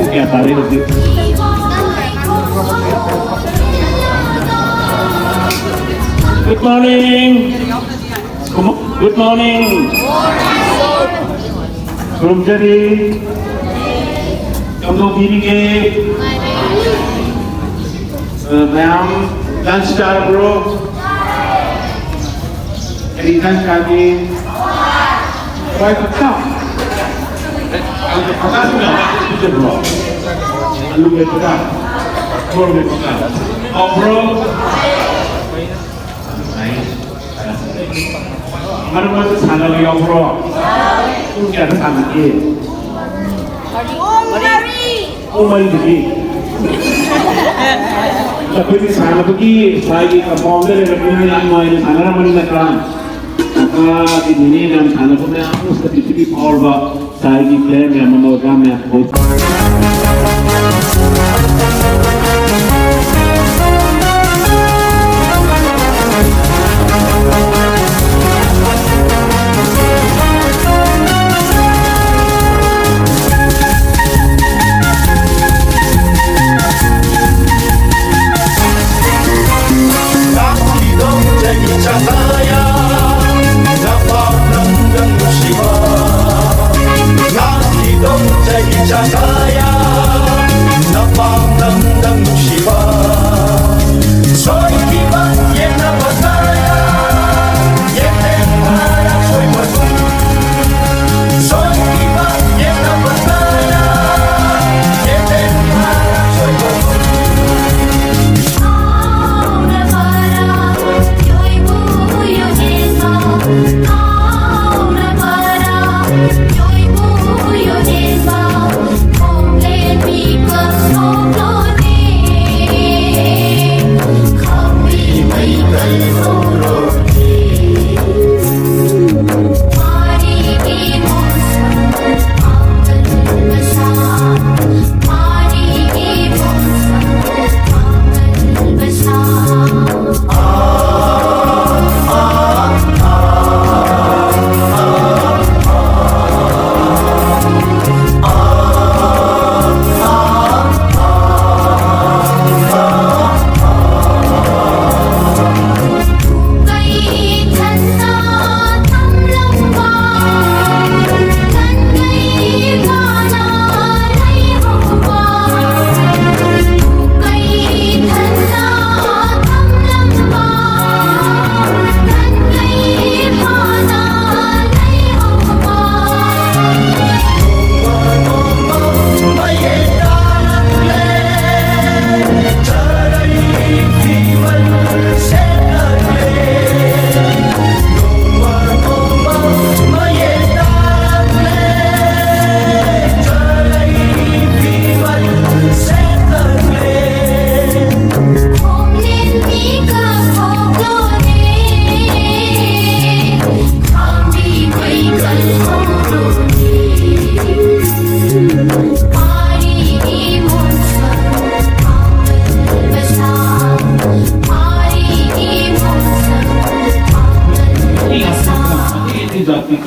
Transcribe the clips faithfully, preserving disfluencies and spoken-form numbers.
ꯀꯌꯥ ꯇꯥꯔꯦ ꯍꯧꯖꯤꯛ? Good morning. Good morning. ꯈꯨꯔꯨꯝꯖꯔꯤ꯫ ꯀꯝꯗꯧꯕꯤꯔꯤꯒꯦ? ꯑ, ꯃꯌꯥꯝ lunch ꯆꯥꯔꯕ꯭ꯔꯣ? ꯀꯔꯤ lunch ꯆꯥꯒꯦ? ꯍꯋꯥꯏ ꯈꯛꯇ? ꯑꯗꯨ ꯈꯛꯇꯁꯨ ꯃꯌꯥꯝ ꯄꯤꯖꯕ꯭ꯔꯣ? ꯑꯂꯨ ꯃꯦꯠꯄꯒ, ꯃꯣꯔꯣꯛ ꯃꯦꯠꯄꯒ꯫ ꯍꯥꯎꯕ꯭ꯔꯣ? ꯃꯔꯛ ꯃꯔꯛꯇ ꯁꯥꯟꯅꯕ ꯌꯥꯎꯕ꯭ꯔꯣ? ꯄꯨꯡ ꯀꯌꯥꯗ ꯁꯥꯟꯅꯒꯦ? ꯄꯨꯡ ꯃꯔꯤꯗꯒꯤ꯫ ꯑꯩꯈꯣꯏꯗꯤ ꯁꯥꯟꯅꯕꯒꯤ ꯁ꯭ꯋꯥꯏꯒꯤ compound ꯗ ꯂꯩꯔꯕꯅꯤꯅ ꯌꯥꯝ ꯅꯨꯡꯉꯥꯏꯅ ꯁꯥꯟꯅꯔꯝꯃꯅꯤ ꯅꯠꯇ꯭ꯔꯥ? ꯅꯤꯅꯦ ꯃꯌꯥꯝ ꯁꯥꯟꯅꯕ ꯃꯌꯥꯝ ꯑꯃꯁꯤꯗ ꯄ꯭ꯔꯤꯊꯤꯕꯤ ꯐꯥꯎꯔꯕ ꯁꯥꯏꯒꯤ ꯄ꯭ꯂꯦꯌꯔ ꯃꯌꯥꯝ ꯑꯃ, ꯑꯣꯖꯥ ꯃꯌꯥꯝ, ꯀꯣꯆ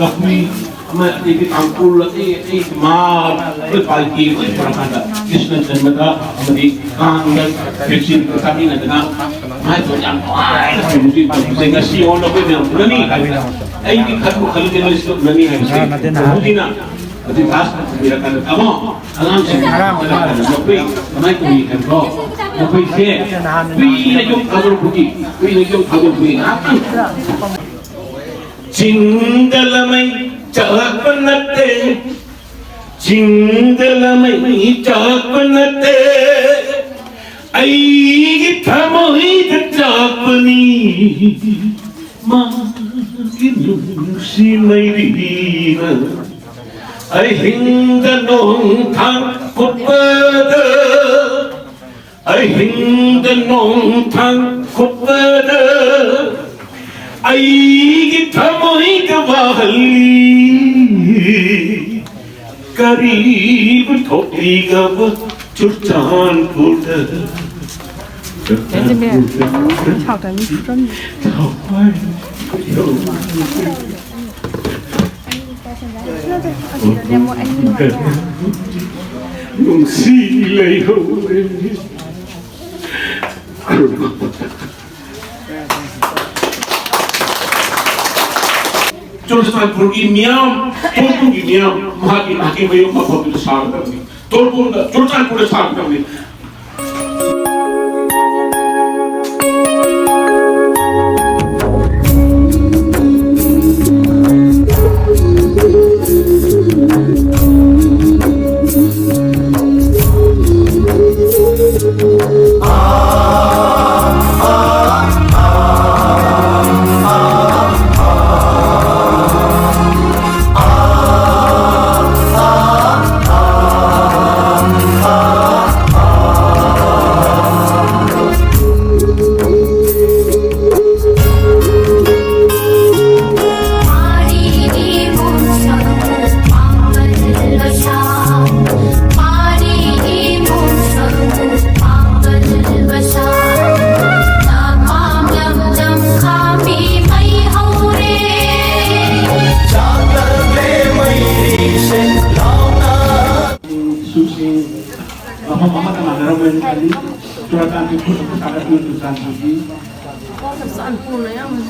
ꯑꯩꯈꯣꯏ ꯑꯃ ꯑꯇꯩꯗꯤ ꯇꯥꯡꯈꯨꯜ ꯑꯇꯩ ꯑꯇꯩ ꯃꯥ ꯂꯣꯏ ꯄꯥꯜꯇꯤ ꯂꯣꯏ ꯄꯨꯔꯛꯀꯥꯟꯗ ꯀ꯭ꯔꯤꯁꯅ ꯖꯟꯃꯗ ꯑꯃꯗꯤ ꯀꯥꯡꯗ ꯈꯦꯆꯤ ꯆꯥꯃꯤꯟꯅꯗꯅ ꯃꯥꯏꯗꯣ ꯌꯥꯝ ꯅꯨꯡꯉꯥꯏꯅ ꯇꯧꯕꯁꯤ ꯇꯧꯕꯁꯦ ꯉꯁꯤ ꯑꯣꯟ ꯑꯩꯈꯣꯏ ꯃꯌꯥꯝ ꯎꯔꯅꯤ ꯍꯥꯏꯕ꯫ ꯑꯩꯗꯤ ꯈꯟꯕꯨ ꯈꯜꯂꯨꯗꯦ ꯃꯁꯤ ꯎꯔꯅꯤ ꯍꯥꯏꯕꯁꯦ꯫ ꯃꯗꯨꯅ ꯑꯗꯨ ꯀ꯭ꯂꯥꯁ ꯇꯧꯕꯤꯔꯀꯥꯟꯗ ꯇꯥꯃꯣ ꯑꯉꯥꯡꯁꯤꯡ ꯃꯈꯣꯏ ꯀꯃꯥꯏꯅ ꯇꯧꯔꯤ ꯈꯟꯕ꯭ꯔꯣ? ꯃꯈꯣꯏꯁꯦ ꯀꯨꯏꯅ ꯌꯨꯝ ꯊꯥꯗꯣꯔꯛꯄꯒꯤ ꯀꯨꯏꯅ ꯌꯨꯝ ꯊꯥꯗꯣꯔꯛꯄꯒꯤ ꯉꯥꯏꯍꯥꯛꯇꯪ ꯆꯤꯡꯗ ꯂꯃꯩ ꯆꯥꯛꯄ ꯅꯠꯇꯦ, ꯆꯤꯡꯗ ꯂꯃꯩ ꯆꯥꯛꯄ ꯅꯠꯇꯦ, ꯑꯩꯒꯤ ꯊꯃꯣꯏꯗ ꯆꯥꯛꯄꯅꯤ ꯃꯥꯒꯤ ꯅꯨꯡꯁꯤ ꯃꯩꯔꯤꯅ꯫ ꯑꯍꯤꯡꯗ ꯅꯣꯡ ꯊꯥꯡ ꯈꯨꯠꯄꯗ ꯑꯍꯤꯡꯗ ꯅꯣꯡ ꯊꯥꯡ ꯈꯨꯠꯄꯗ ꯑꯩꯒꯤ ꯊꯃꯣꯏꯗ ꯋꯥꯍꯜꯂꯤ꯫ ꯀꯔꯤꯕꯨ ꯊꯣꯛꯂꯤꯒꯕ ꯆꯨꯔꯆꯥꯟꯄꯨꯔꯗ? ꯊꯋꯥꯏ ꯅꯨꯡꯁꯤ ꯂꯩꯍꯧꯔꯦ꯫ ꯆꯨꯔꯆꯥꯟꯄꯨꯔꯒꯤ ꯃꯤꯌꯥꯝ, ꯇꯣꯔꯄꯨꯔꯒꯤ ꯃꯤꯌꯥꯝ, ꯃꯍꯥꯛꯀꯤ, ꯃꯍꯥꯛꯀꯤ ꯃꯌꯨꯝ ꯃꯐꯝꯗꯨꯗ ꯁꯥꯒꯗꯕꯅꯤ꯫ ꯇꯣꯔꯄꯨꯔꯗ, ꯆꯨꯔꯆꯥꯟꯄꯨꯔꯗ ꯁꯥꯒꯗꯕꯅꯤ꯫ ꯃꯐꯝ ꯑꯃꯠꯇ ꯃꯥꯟꯅꯔꯝꯃꯣꯏꯅ ꯈꯜꯂꯤ꯫ ꯆꯨꯔꯥꯆꯥꯟꯄꯨꯔ ꯈꯨꯠ ꯑꯃꯠꯇ ꯊꯥꯒꯠꯄꯤꯌꯨ꯫ ꯆꯨꯔꯥꯆꯥꯟꯄꯨꯔꯒꯤ ꯌꯥꯝꯃꯤ꯫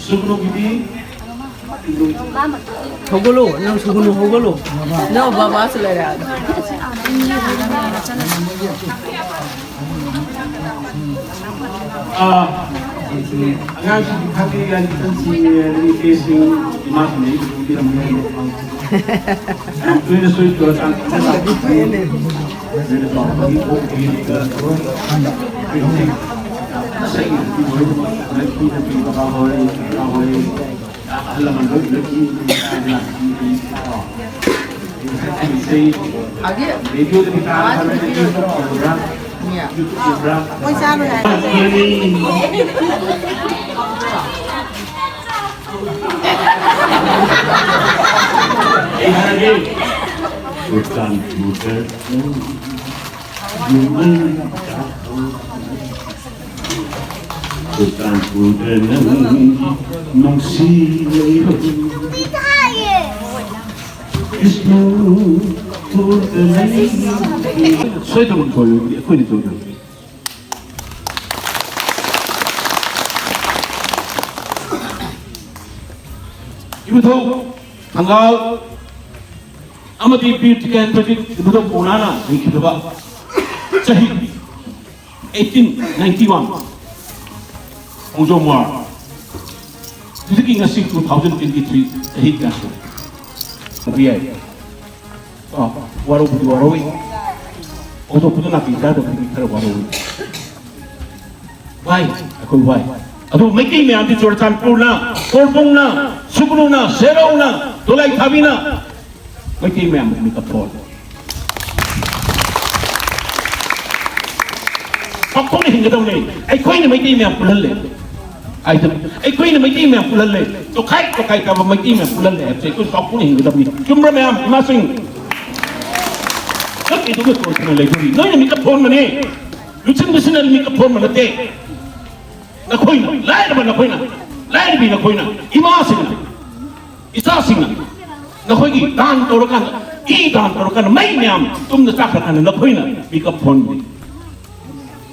ꯁꯨꯒꯅꯨꯒꯤꯗꯤ ꯍꯧꯒꯠꯂꯣ, ꯅꯪ ꯁꯨꯒꯅꯨ, ꯍꯧꯒꯠꯂꯣ꯫ ꯅꯪ ꯕꯕꯥꯁꯨ ꯂꯩꯔꯦ ꯑꯥꯗ꯫ ꯑꯥ, ꯑꯉꯥꯡꯁꯤꯡ ꯈꯪꯗꯦ, ꯏꯆꯟꯁꯤꯡ, ꯏꯆꯦꯁꯤꯡ, ꯏꯃꯥꯁꯤꯡ ꯂꯩ, ꯎꯕꯤꯔꯝꯒꯅꯤ꯫ ꯌꯥꯝ ꯇꯣꯏꯅꯁꯨ ꯆꯨꯔꯥꯆꯥꯟꯄꯨꯔꯗ ꯂꯥꯛꯄꯤꯌꯨ꯫ ꯅꯣꯏꯅ ꯆꯥꯎꯔꯛꯄꯒꯤ ꯄꯣꯛꯄꯒꯤ ꯑꯩꯈꯣꯏ ꯍꯧꯖꯤꯛ ꯉꯁꯥꯏꯒꯤ ꯅꯨꯄꯤ ꯑꯣꯏꯔꯤꯕ ꯅꯨꯄꯤ ꯅꯨꯄꯤ ꯕꯕꯥ ꯍꯣꯏ, ꯏꯃꯥ ꯍꯣꯏ, ꯑꯍꯜ ꯂꯃꯟ ꯂꯣꯏ ꯂꯣꯏ ꯏꯁꯩ ꯔꯦꯗꯤꯑꯣꯗꯗꯤ ꯇꯥꯔꯕ꯭ꯔꯥ? ꯌꯦꯡꯕ꯭ꯔꯥ? ꯃꯣꯏ ꯆꯥꯔꯣꯏ ꯍꯥꯏ꯫ ꯑꯩ ꯍꯥꯏꯔꯒꯦ꯫ ꯆꯨꯔꯆꯥꯟꯄꯨꯔꯗ ꯅꯪ ꯆꯨꯔꯆꯥꯟꯄꯨꯔꯗ ꯅꯪ ꯅꯨꯡꯁꯤ ꯂꯩꯔꯣ꯫ ꯕꯤꯁꯅꯨꯄꯨꯔꯗ ꯂꯩ꯫ ꯁꯣꯏꯗꯅ ꯁꯣꯏꯔꯣꯏ, ꯑꯩꯈꯣꯏꯅ ꯁꯣꯏꯗꯅ꯫ ꯏꯕꯨꯙꯧ ꯊꯪꯒꯥꯜ ꯑꯃꯗꯤ ꯕꯤꯔ ꯇꯤꯀꯦꯟꯗ꯭ꯔꯖꯤꯠ ꯏꯕꯨꯙꯧ ꯄꯧꯅꯥꯅ ꯂꯩꯈꯤꯗꯕ ꯆꯍꯤ eighteen ninety one, ꯈꯣꯡꯖꯣꯝ ꯋꯥꯔ꯫ ꯍꯧꯖꯤꯛꯀꯤ ꯉꯁꯤ two thousand twenty three, ꯆꯍꯤ ꯀꯌꯥ ꯁꯨꯔꯦ? ꯍꯪꯕ ꯌꯥꯏ꯫ ꯑ, ꯋꯥꯔꯧꯕꯗꯤ ꯋꯥꯔꯧꯏ꯫ ꯍꯧꯗꯣꯛꯄꯗ ꯅꯥꯄꯤ ꯆꯥꯗꯕꯗꯤ ꯈꯔ ꯋꯥꯔꯧꯏ꯫ ꯋꯥꯏ, ꯑꯩꯈꯣꯏ ꯋꯥꯏ꯫ ꯑꯗꯨ ꯃꯩꯇꯩ ꯃꯌꯥꯝꯗꯤ ꯆꯨꯔꯆꯥꯟꯄꯨꯔꯅ, ꯀꯣꯔꯕꯨꯡꯅ, ꯁꯨꯒꯅꯨꯅ, ꯁꯦꯔꯧꯅ, ꯗꯣꯂꯥꯏꯊꯥꯕꯤꯅ ꯃꯩꯇꯩ ꯃꯌꯥꯝꯕꯨ ꯃꯤꯀꯞ ꯊꯣꯛꯍꯜꯂꯦ꯫ ꯆꯥꯎꯊꯣꯛꯅ ꯍꯤꯡꯒꯗꯕꯅꯦ꯫ ꯑꯩꯈꯣꯏꯅ ꯃꯩꯇꯩ ꯃꯌꯥꯝ ꯄꯨꯜꯍꯜꯂꯦ꯫ ꯍꯥꯏꯗꯅ ꯑꯩꯈꯣꯏꯅ ꯃꯩꯇꯩ ꯃꯌꯥꯝ ꯄꯨꯜꯍꯜꯂꯦ꯫ ꯇꯣꯈꯥꯏ ꯇꯣꯈꯥꯏ ꯇꯥꯕ ꯃꯩꯇꯩ ꯃꯌꯥꯝ ꯄꯨꯜꯍꯜꯂꯦ ꯍꯥꯏꯕꯁꯦ ꯑꯩꯈꯣꯏ ꯆꯥꯎꯊꯣꯛꯅ ꯍꯤꯡꯒꯗꯕꯅꯤ꯫ ꯆꯨꯝꯕ꯭ꯔꯥ ꯃꯌꯥꯝ, ꯏꯃꯥꯁꯤꯡ? ꯅꯪ ꯀꯩꯗꯧꯕꯩ ꯇꯣꯟ ꯐꯅ ꯂꯩꯗꯣꯔꯤ? ꯅꯣꯏꯅ ꯃꯤꯀꯞ ꯊꯣꯛꯍꯟꯕꯅꯦ꯫ ꯂꯨꯆꯤꯡꯕꯁꯤꯅ ꯃꯤꯀꯞ ꯊꯣꯛꯍꯟꯕ ꯅꯠꯇꯦ꯫ ꯅꯈꯣꯏꯅ, ꯂꯥꯏꯔꯕ ꯅꯈꯣꯏꯅ, ꯂꯥꯏꯔꯕꯤ ꯅꯈꯣꯏꯅ, ꯏꯃꯥꯁꯤꯡꯅ, ꯏꯆꯥꯁꯤꯡꯅ ꯅꯈꯣꯏꯒꯤ ꯗꯥꯟ ꯇꯧꯔꯀꯥꯟꯗ, ꯏ ꯗꯥꯟ ꯇꯧꯔꯀꯥꯟꯗ ꯃꯩ ꯃꯌꯥꯝ ꯇꯨꯝꯅ ꯆꯥꯛꯈ꯭ꯔꯀꯥꯟꯗ ꯅꯈꯣꯏꯅ ꯃꯤꯀꯞ ꯊꯣꯛꯍꯟꯕꯅꯤ꯫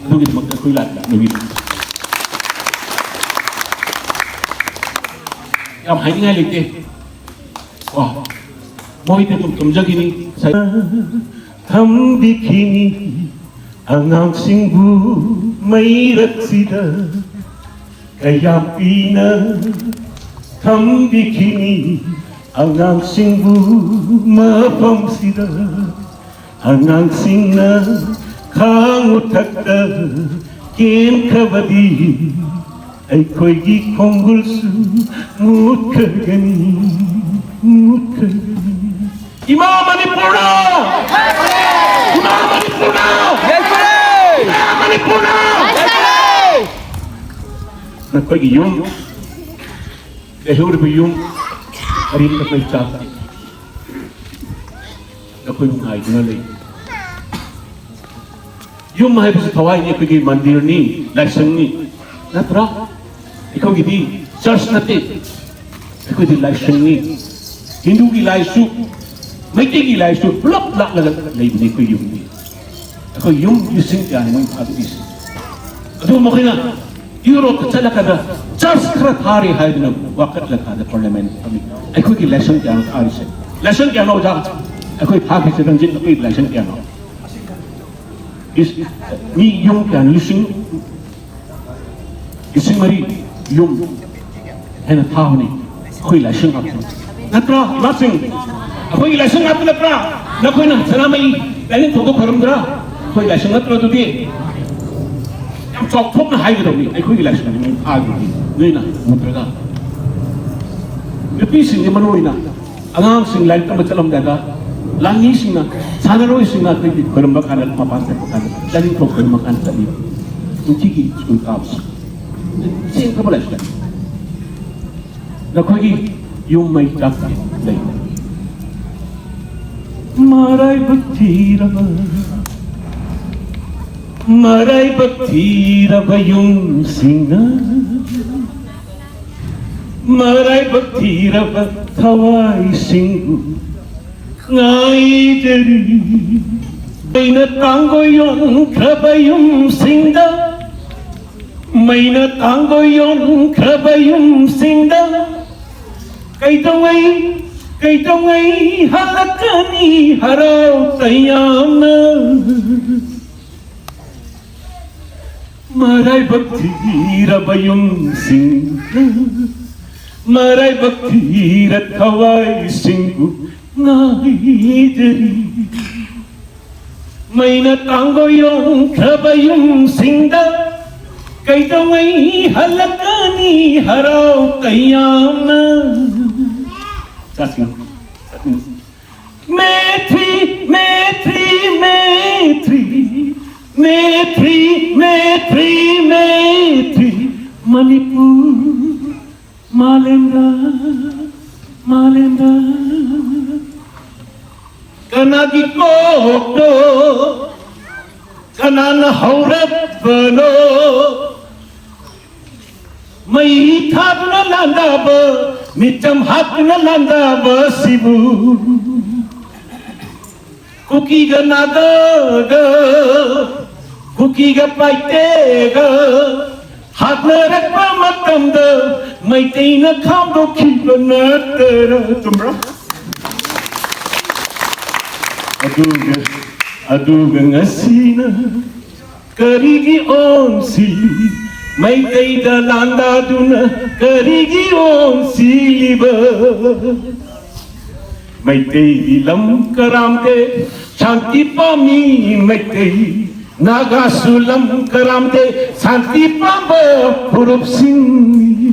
ꯑꯗꯨꯒꯤꯗꯃꯛꯇ ꯑꯩꯈꯣꯏ ꯂꯥꯛꯂꯤꯕꯅꯤ꯫ ꯌꯥꯝ ꯍꯥꯏꯅꯤꯡꯉꯥꯏ ꯂꯩꯇꯦ꯫ ꯀꯣ, ꯃꯣꯏꯗꯤ ꯑꯗꯨꯝ ꯇꯨꯝꯖꯈꯤꯅꯤ꯫ ꯊꯝꯕꯤꯈꯤꯅꯤ ꯑꯉꯥꯡꯁꯤꯡꯕꯨ ꯃꯩꯔꯛꯁꯤꯗ, ꯀꯌꯥꯝ ꯄꯤꯅ ꯊꯝꯕꯤꯈꯤꯅꯤ ꯑꯉꯥꯡꯁꯤꯡꯕꯨ ꯃꯐꯝꯁꯤꯗ꯫ ꯑꯉꯥꯡꯁꯤꯡꯅ ꯈꯥꯡ ꯃꯊꯛꯇ ꯀꯦꯟꯈ꯭ꯔꯕꯗꯤ, ꯑꯩꯈꯣꯏꯒꯤ ꯈꯣꯡꯒꯨꯜꯁꯨ ꯃꯨꯠꯈ꯭ꯔꯒꯅꯤ, ꯃꯨꯠꯈ꯭ꯔꯒꯅꯤ꯫ ꯏꯃꯥ ꯃꯅꯤꯄꯨꯔꯅ! ꯏꯃꯥ ꯃꯅꯤꯄꯨꯔꯅ! ꯏꯃꯥ ꯃꯅꯤꯄꯨꯔꯅ! ꯅꯈꯣꯏꯒꯤ ꯌꯨꯝ, ꯂꯩꯍꯧꯔꯤꯕ ꯌꯨꯝ, ꯑꯔꯤꯕ ꯃꯩ ꯆꯥꯛ, ꯅꯈꯣꯏꯕꯨ ꯉꯥꯏꯗꯨꯅ ꯂꯩ꯫ ꯌꯨꯝ ꯍꯥꯏꯕꯁꯤ ꯊꯋꯥꯏꯅꯤ, ꯑꯩꯈꯣꯏꯒꯤ ꯃꯟꯗꯤꯔꯅꯤ, ꯂꯥꯏꯁꯪꯅꯤ, ꯅꯠꯇ꯭ꯔꯥ? ꯑꯩꯈꯣꯏꯒꯤꯗꯤ ꯆꯔꯆ ꯅꯠꯇꯦ, ꯑꯩꯈꯣꯏꯗꯤ ꯂꯥꯏꯁꯪꯅꯤ꯫ ꯍꯤꯟꯗꯨꯒꯤ ꯂꯥꯏꯁꯨ, ꯃꯩꯇꯩꯒꯤ ꯂꯥꯏꯁꯨ ꯄꯨꯂꯞ ꯂꯥꯠꯂꯒ ꯂꯩꯕꯅꯤ ꯑꯩꯈꯣꯏ ꯌꯨꯝꯗꯤ꯫ ꯑꯩꯈꯣꯏ ꯌꯨꯝ ꯂꯤꯁꯤꯡ ꯀꯌꯥꯅꯤ ꯃꯣꯏ ꯊꯥꯗꯣꯛꯏꯁꯦ꯫ ꯑꯗꯨ ꯃꯈꯣꯏꯅ ꯌꯨꯔꯣꯞꯇ ꯆꯠꯂꯀꯥꯟꯗ ꯆꯔꯆ ꯈꯔ ꯊꯥꯔꯦ ꯍꯥꯏꯗꯨꯅ ꯋꯥꯀꯠꯂꯀꯥꯟꯗ ꯄꯥꯔꯂꯤꯌꯥꯃꯦꯟ ꯐꯝꯃꯤ꯫ ꯑꯩꯈꯣꯏꯒꯤ ꯂꯥꯏꯁꯪ ꯀꯌꯥꯅꯣ ꯊꯥꯔꯤꯁꯦ? ꯂꯥꯏꯁꯪ ꯀꯌꯥꯅꯣ ꯑꯣꯖꯥ? ꯑꯩꯈꯣꯏ ꯊꯥꯈꯤꯁꯦ ꯔꯟꯖꯤꯠ, ꯑꯩꯈꯣꯏ ꯂꯥꯏꯁꯪ ꯀꯌꯥꯅꯣ? ꯏꯁ, ꯃꯤ ꯌꯨꯝ ꯀꯌꯥꯅꯣ? ꯂꯤꯁꯤꯡ, ꯂꯤꯁꯤꯡ ꯃꯔꯤ ꯌꯨꯝ ꯍꯦꯟꯅ ꯊꯥꯕꯅꯤ꯫ ꯑꯩꯈꯣꯏ ꯂꯥꯏꯁꯪ ꯉꯥꯛꯇꯅꯤ꯫ ꯅꯠꯇ꯭ꯔꯥ, ꯏꯃꯥꯁꯤꯡ? ꯑꯩꯈꯣꯏꯒꯤ ꯂꯥꯏꯁꯪ ꯉꯥꯛꯇ ꯅꯠꯇ꯭ꯔꯥ? ꯅꯈꯣꯏꯅ ꯁꯅꯥꯃꯍꯤ ꯂꯥꯏꯅꯤꯡꯊꯧꯗ ꯈꯣꯏꯔꯝꯗ꯭ꯔꯥ? ꯑꯩꯈꯣꯏ ꯂꯥꯏꯁꯪ ꯅꯠꯇ꯭ꯔꯣ ꯑꯗꯨꯗꯤ? ꯌꯥꯝ ꯆꯥꯎꯊꯣꯛꯅ ꯍꯥꯏꯒꯗꯕꯅꯤ, ꯑꯩꯈꯣꯏꯒꯤ ꯂꯥꯏꯁꯪꯅꯤ ꯃꯣꯏ ꯊꯥꯈꯤꯕꯅꯤ, ꯅꯣꯏꯅ ꯎꯗ꯭ꯔꯒ꯫ ꯅꯨꯄꯤꯁꯤꯡꯁꯦ ꯃꯔꯨ ꯑꯣꯏꯅ, ꯑꯉꯥꯡꯁꯤꯡ ꯂꯥꯏꯔꯤꯛ ꯇꯝꯕ ꯆꯠꯂꯝꯗꯥꯏꯗ, ꯂꯥꯟꯃꯤꯁꯤꯡꯅ, ꯁꯥꯟꯅꯔꯣꯏꯁꯤꯡꯅ ꯑꯩꯈꯣꯏꯒꯤ ꯈꯣꯏꯔꯝꯕ ꯀꯥꯟꯗ, ꯃꯄꯥꯟ ꯆꯠꯄ ꯀꯥꯟꯗ, ꯂꯥꯏꯅꯤꯡꯊꯧ ꯈꯣꯏꯔꯝꯕ ꯀꯥꯟꯗ ꯆꯠꯂꯤ꯫ ꯅꯨꯡꯇꯤꯒꯤ ꯁ꯭ꯀꯨꯜ ꯀꯥꯕꯁꯤ ꯆꯦꯟꯈ꯭ꯔꯕ ꯂꯥꯏꯁꯪ꯫ ꯅꯈꯣꯏꯒꯤ ꯌꯨꯝ ꯃꯩ ꯆꯥꯛꯇ ꯂꯩ꯫ ꯃꯔꯥꯏꯕꯛ ꯊꯤꯔꯕ, ꯃꯔꯥꯏꯕꯛ ꯊꯤꯔꯕ ꯌꯨꯝꯁꯤꯡꯅ ꯃꯔꯥꯏꯕꯛ ꯊꯤꯔꯕ ꯊꯋꯥꯏꯁꯤꯡꯕꯨ ꯉꯥꯏꯖꯔꯤ꯫ ꯑꯩꯅ ꯇꯥꯡꯒꯣꯏ ꯌꯣꯟꯈ꯭ꯔꯕ ꯌꯨꯝꯁꯤꯡꯗ, ꯃꯩꯅ ꯇꯥꯡꯒꯣꯏ ꯌꯣꯟꯈ꯭ꯔꯕ ꯌꯨꯝꯁꯤꯡꯗ ꯀꯩꯗꯧꯉꯩ, ꯀꯩꯗꯧꯉꯩ ꯍꯜꯂꯛꯀꯅꯤ ꯍꯔꯥꯎ ꯇꯌꯥꯝꯅ? ꯃꯔꯥꯏꯕꯛ ꯊꯤꯔꯕ ꯌꯨꯝꯁꯤꯡ, ꯃꯔꯥꯏꯕꯛ ꯊꯤꯔ ꯊꯋꯥꯏꯁꯤꯡꯕꯨ ꯉꯥꯏꯖꯔꯤ꯫ ꯃꯩꯅ ꯇꯥꯡꯒꯣꯏ ꯌꯣꯟꯈ꯭ꯔꯕ ꯌꯨꯝꯁꯤꯡꯗ ꯀꯩꯗꯧꯉꯩ ꯍꯜꯂꯛꯀꯅꯤ ꯍꯔꯥꯎ ꯇꯌꯥꯝꯅ? ꯆꯥꯁꯤꯡ꯫ ꯃꯦꯊ꯭ꯔꯤ, ꯃꯦꯊ꯭ꯔꯤ, ꯃꯦꯊ꯭ꯔꯤ, ꯃꯦꯊ꯭ꯔꯤ, ꯃꯦꯊ꯭ꯔꯤ, ꯃꯦꯊ꯭ꯔꯤ, ꯃꯅꯤꯄꯨꯔ ꯃꯥꯂꯦꯝꯗ, ꯃꯥꯂꯦꯝꯗ꯫ ꯀꯅꯥꯒꯤ ꯀꯣꯛꯇꯣ ꯀꯅꯥꯅ ꯍꯧꯔꯛꯄꯅꯣ? ꯃꯩ ꯊꯥꯗꯨꯅ ꯂꯥꯟꯗꯥꯕ, ꯃꯤꯆꯝ ꯍꯥꯠꯇꯨꯅ ꯂꯥꯟꯗꯥꯕ ꯁꯤꯕꯨ ꯀꯨꯀꯤꯒ ꯅꯥꯒꯥꯒ, ꯀꯨꯀꯤꯒ ꯄꯥꯏꯇꯦꯒ ꯍꯥꯠꯅꯔꯛꯄ ꯃꯇꯝꯗ ꯃꯩꯇꯩꯅ ꯈꯥꯝꯗꯣꯛꯈꯤꯕ ꯅꯠꯇꯔ? ꯆꯨꯝꯕ꯭ꯔꯥ? ꯑꯗꯨꯒ, ꯑꯗꯨꯒ ꯉꯁꯤꯅ ꯀꯔꯤꯒꯤ ꯑꯣꯟꯁꯤꯜꯂꯤ? ꯃꯩꯇꯩꯗ ꯂꯥꯟꯗꯥꯗꯨꯅ ꯀꯔꯤꯒꯤ ꯑꯣꯟꯁꯤꯜꯂꯤꯕ? ꯃꯩꯇꯩꯒꯤ ꯂꯝ ꯀꯔꯥꯝꯗꯦ ꯁꯥꯟꯇꯤ ꯄꯥꯝꯃꯤ ꯃꯩꯇꯩ, ꯅꯥꯒꯥꯁꯨ ꯂꯝ ꯀꯔꯥꯝꯗꯦ ꯁꯥꯟꯇꯤ ꯄꯥꯝꯕ ꯐꯨꯔꯨꯞꯁꯤꯡꯅꯤ꯫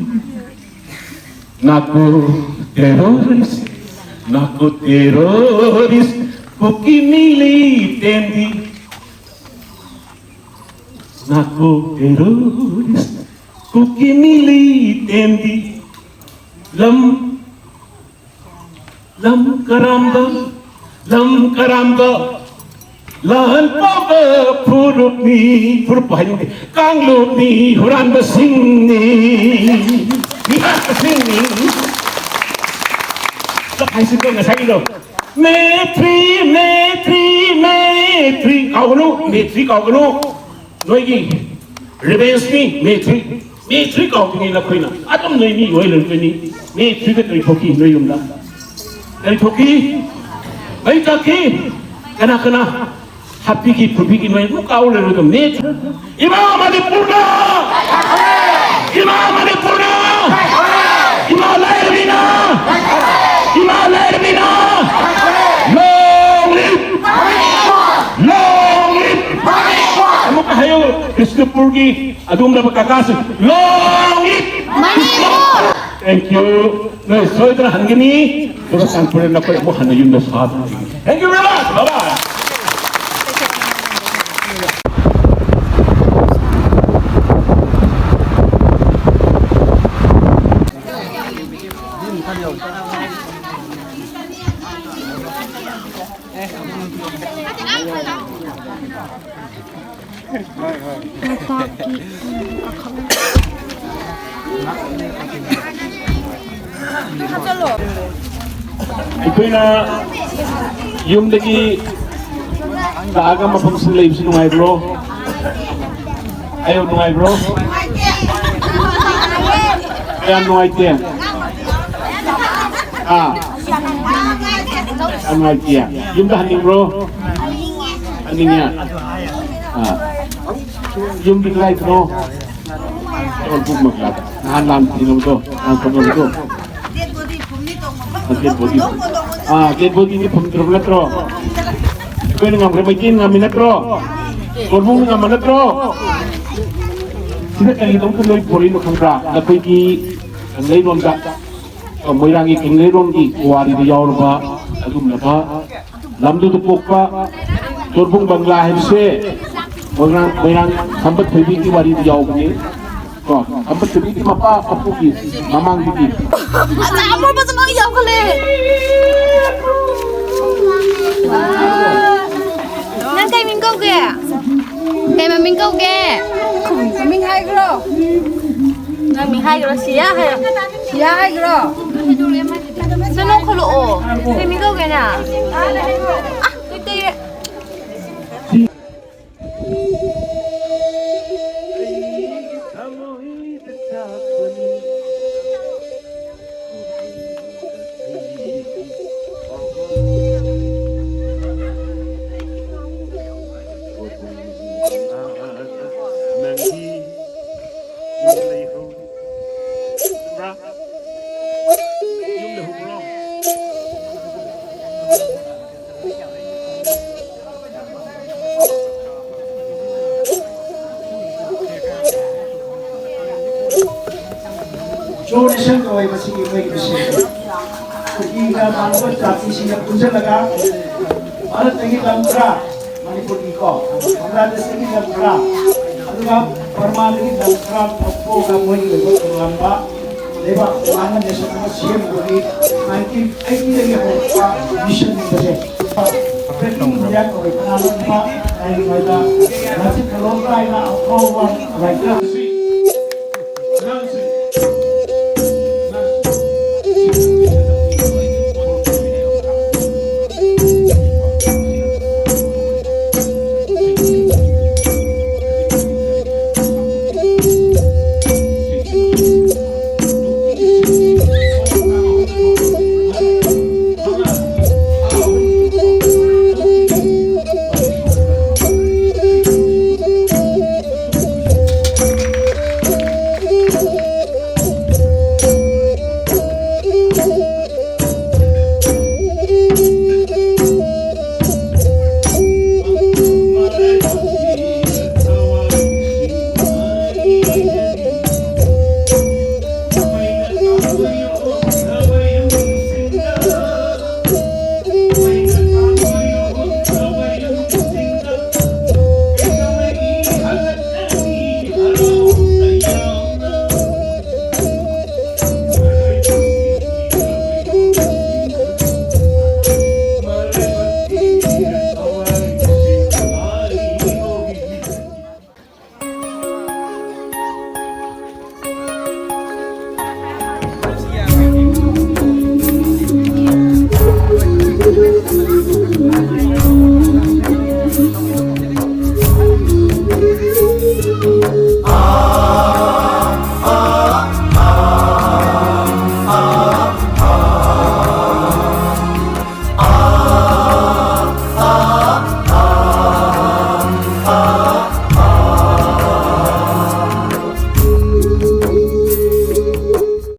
ꯅꯥꯀꯣ ꯇꯦꯔꯣꯔꯤꯁ, ꯅꯥꯀꯣ ꯇꯦꯔꯣꯔꯤꯁ, ꯀꯨꯀꯤ ꯃꯤꯂꯤꯇꯦꯟꯗꯤ꯫ ꯅꯥꯀꯣ ꯇꯦꯔꯣꯔꯤꯁ, ꯀꯨꯀꯤ ꯃꯤꯂꯤꯇꯦꯟꯗꯤ꯫ ꯂꯝ, ꯂꯝ ꯀꯔꯝꯕ, ꯂꯝ ꯀꯔꯝꯕ ꯂꯥꯟ ꯄꯥꯕ ꯐꯨꯔꯨꯞꯅꯤ, ꯐꯨꯔꯨꯞ ꯍꯥꯏꯅꯤꯡꯗꯦ, ꯀꯥꯡꯂꯨꯞꯅꯤ, ꯍꯨꯔꯥꯟꯕꯁꯤꯡꯅꯤ꯫ ꯁꯛ ꯍꯥꯏꯁꯤꯀꯣ ꯉꯁꯥꯏꯒꯤꯗꯣ꯫ May three, May three, May three ꯀꯥꯎꯒꯅꯨ, ꯃꯦ ꯊ꯭ꯔꯤ ꯀꯥꯎꯒꯅꯨ꯫ ꯅꯣꯏꯒꯤ ꯔꯤꯚꯦꯟꯁꯅꯤ ꯃꯦ ꯊ꯭ꯔꯤ꯫ ꯃꯦ ꯊ꯭ꯔꯤ ꯀꯥꯎꯗ꯭ꯔꯤꯉꯩ ꯅꯈꯣꯏꯅ ꯑꯗꯨꯝ ꯅꯣꯏ ꯃꯤ ꯑꯣꯏ ꯂꯩꯔꯝꯒꯅꯤ꯫ ꯃꯦ ꯊ꯭ꯔꯤꯗ ꯀꯔꯤ ꯊꯣꯛꯈꯤ ꯅꯣꯏ ꯌꯨꯝꯗ? ꯀꯔꯤ ꯊꯣꯛꯈꯤ? ꯃꯩ ꯆꯥꯛꯈꯤ꯫ ꯀꯅꯥ ꯀꯅꯥ ꯍꯥꯠꯄꯤꯈꯤ ꯐꯨꯕꯤꯈꯤ ꯅꯣꯏ ꯑꯗꯨꯝ ꯀꯥꯎ ꯂꯩꯔꯣꯏꯗꯕꯅꯤ꯫ ꯏꯃꯥ ꯃꯅꯤꯄꯨꯔꯅ! ꯏꯃꯥ ꯃꯅꯤꯄꯨꯔꯅ! ꯏꯃꯥ ꯂꯥꯏꯔꯕꯤꯅ! ꯏꯃꯥ ꯂꯥꯏꯔꯕꯤꯅ! Long live! Long live! ꯑꯃꯨꯛꯀ ꯍꯥꯏꯌꯨ, ꯕꯤꯁꯅꯨꯄꯨꯔꯒꯤ ꯑꯗꯨꯒꯨꯝꯂꯕ ꯀꯀꯥꯁꯤꯡ, Long live! Manipur! Thank you. ꯅꯣꯏ ꯁꯣꯏꯗꯅ ꯍꯟꯒꯅꯤ꯫ ꯑꯗꯨꯒ ꯇꯥꯡꯈꯨꯜ ꯅꯈꯣꯏ ꯑꯃꯨꯛ ꯍꯟꯅ ꯌꯨꯝꯗ ꯁꯥꯗꯣꯏꯅꯤ꯫ Thank you very much. Bye bye. ꯂꯣꯛꯇꯥꯛꯀꯤ, ꯎꯝ, ꯑꯩꯈꯣꯏꯅ ꯌꯨꯝꯗꯒꯤ ꯂꯥꯛꯑꯒ ꯃꯐꯝꯁꯤꯡ ꯂꯩꯕꯁꯤ ꯅꯨꯡꯉꯥꯏꯕ꯭ꯔꯣ? ꯑꯩ ꯅꯨꯡꯉꯥꯏꯕ꯭ꯔꯣ? ꯀꯌꯥꯝ ꯅꯨꯡꯉꯥꯏꯇꯦ? ꯑꯥ, ꯌꯥꯝ ꯅꯨꯡꯉꯥꯏꯇꯦ꯫ ꯌꯨꯝꯗ ꯍꯟꯅꯤꯡꯕ꯭ꯔꯣ? ꯍꯟꯅꯤꯡꯉꯦ꯫ ꯑꯥ, ꯌꯨꯝꯗꯤ ꯀꯗꯥꯏꯗꯅꯣ? ꯅꯍꯥꯟ ꯂꯥꯟ ꯊꯦꯡꯅꯕꯗꯣ, ꯂꯥꯟ ꯊꯦꯡꯅꯕꯗꯣ꯫ ꯑꯥ, dead body꯫ ꯑꯥ, dead bodyꯗꯤ ꯐꯨꯝꯗ꯭ꯔꯕ ꯅꯠꯇ꯭ꯔꯣ? ꯑꯩꯈꯣꯏꯅ ꯉꯝꯈ꯭ꯔꯦ, ꯃꯩꯇꯩꯅ ꯉꯝꯃꯤ ꯅꯠꯇ꯭ꯔꯣ? ꯀꯣꯔꯕꯨꯡꯅ ꯉꯝꯕ ꯅꯠꯇ꯭ꯔꯣ? ꯁꯤꯗ ꯀꯔꯤꯒꯤꯗꯃꯛꯇ ꯅꯣꯏ ꯄꯨꯔꯛꯏꯅꯣ ꯈꯪꯕ꯭ꯔꯥ? ꯅꯈꯣꯏꯒꯤ ꯀꯪꯂꯩꯔꯣꯟꯗ, ꯃꯣꯏꯔꯥꯡꯒꯤ ꯀꯪꯂꯩꯔꯣꯟꯒꯤ ꯄꯨꯋꯥꯔꯤꯗ ꯌꯥꯎꯔꯕ ꯑꯗꯨꯒꯨꯝꯂꯕ ꯂꯝꯗꯨꯗ ꯄꯣꯛꯄ ꯀꯣꯔꯕꯨꯡ ꯕꯪꯒ꯭ꯂꯥ ꯍꯥꯏꯕꯁꯦ ꯃꯣꯏꯔꯥꯡ, ꯃꯣꯏꯔꯥꯡ ꯈꯝꯕ ꯊꯣꯏꯕꯤꯒꯤ ꯋꯥꯔꯤꯗ ꯌꯥꯎꯕꯅꯤ꯫ ꯀꯣ, ꯈꯝꯕ ꯊꯣꯏꯕꯤꯒꯤ ꯃꯄꯥ ꯃꯄꯨꯒꯤ ꯃꯃꯥꯡꯗꯒꯤ꯫ ꯑꯆꯥ, ꯑꯃꯨꯕꯁꯨ ꯂꯣꯏ ꯌꯥꯎꯈꯠꯂꯦ꯫ ꯅꯪ ꯀꯩ ꯃꯤꯡ ꯀꯧꯒꯦ? ꯀꯩ ꯃꯃꯤꯡ ꯀꯧꯒꯦ? ꯃꯃꯤꯡ ꯍꯥꯏꯈ꯭ꯔꯣ꯫ ꯃꯤꯡ ꯍꯥꯏꯈ꯭ꯔꯣ, ꯁꯤꯌꯥ ꯍꯥꯏꯔꯣ꯫ ꯁꯤꯌꯥ ꯍꯥꯏꯈ꯭ꯔꯣ꯫ ꯁꯤ ꯅꯣꯡꯈꯠꯂꯛꯑꯣ꯫ ꯁꯤ ꯃꯤ ꯀꯧꯒꯦꯅꯦ꯫ ꯑꯥ, ꯇꯨꯏ ꯇꯨꯏ꯫ ꯖꯣ ꯅꯦꯁꯟ ꯀꯧꯋꯦ ꯃꯁꯤꯒꯤ ꯑꯩꯈꯣꯏꯒꯤ ꯃꯤꯁꯟꯁꯦ꯫ ꯀꯨꯀꯤꯒ ꯃꯥꯟꯅꯕ ꯖꯥꯇꯤꯁꯤꯡꯒ ꯄꯨꯟꯁꯤꯜꯂꯒ ꯚꯥꯔꯠꯇꯒꯤ ꯂꯝ ꯈꯔ, ꯃꯅꯤꯄꯨꯔꯒꯤꯀꯣ, ꯕꯪꯒ꯭ꯂꯥꯗꯦꯁꯇꯒꯤ ꯂꯝ ꯈꯔ, ꯑꯗꯨꯒ ꯕꯔꯃꯥꯗꯒꯤ ꯂꯝ ꯈꯔ ꯂꯧꯊꯣꯛꯑꯒ ꯃꯣꯏꯒꯤ ꯑꯣꯏꯕ ꯇꯣꯉꯥꯟꯕ ꯂꯩꯕꯥꯛ ꯇꯣꯉꯥꯟꯕ ꯅꯦꯁꯟ ꯑꯃ ꯁꯦꯝꯕꯒꯤ ꯅꯥꯏꯟꯇꯤꯟ ꯑꯩꯠꯇꯤꯗꯒꯤ ꯍꯧꯔꯛꯄ ꯃꯤꯁꯟꯅꯤꯕꯁꯦ꯫ ꯕ꯭ꯔꯦꯀꯤꯡ ꯏꯟꯗꯤꯌꯥ ꯀꯧꯋꯦ꯫ ꯀꯅꯥꯒꯨꯝꯕ ꯍꯥꯏꯔꯤꯉꯩꯗ ꯂꯥꯁꯤꯠ ꯃꯂꯍꯣꯇ꯭ꯔꯥ ꯍꯥꯏꯅ ꯑꯐꯥꯎꯕ ꯔꯥꯏꯇꯔ